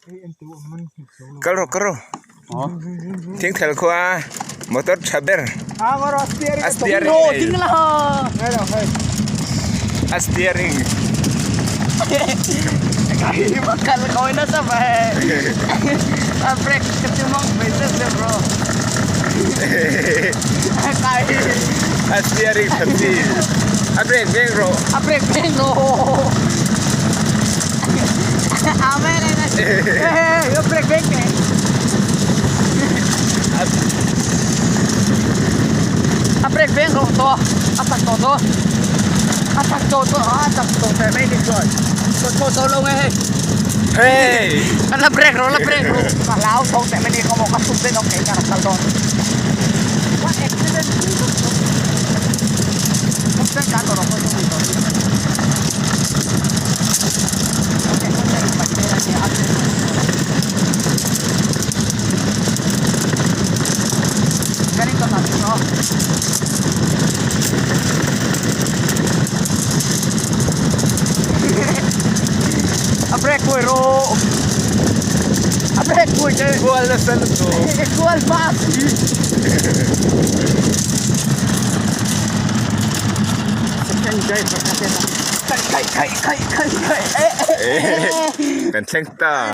Kal rawh kal rawh thingthel khua motor tha ber a steering nei a steering a steering tha chi a brake veng rawh. A brake veng rawh tawh a chak tawh tawh a chak tawh tawh a chak tawh teh mai ni chuan tawh tawh tawh lo nge hei hey la brake rawh la brake rawh ka hlau tho teh mai ni ka maw ka sum te nawk thei ka rak kal dawn what accident A brake pui rawh a brake pui che kual nasa lutuk kual fast Kan thleng ta.